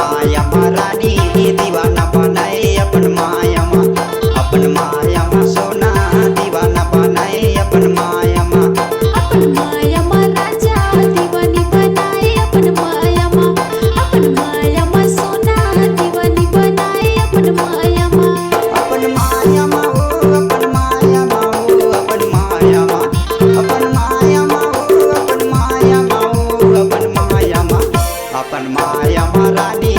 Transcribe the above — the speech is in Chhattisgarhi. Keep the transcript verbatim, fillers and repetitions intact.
माया मा रानी दीवाना बनाए अपन माया मा, अपन माया मा सोना दीवाना बनाए अपन माया मा। अपन माया मा राजा दीवानी बनाए अपन माया मा, अपन माया मा सोना दीवानी बनाए अपन माया मा। अपन माया मा ओ, अपन माया मा ओ, अपन माया मा, अपन माया मा ओ, अपन माया मा ओ, अपन माया मा ओ, अपन माया मा रानी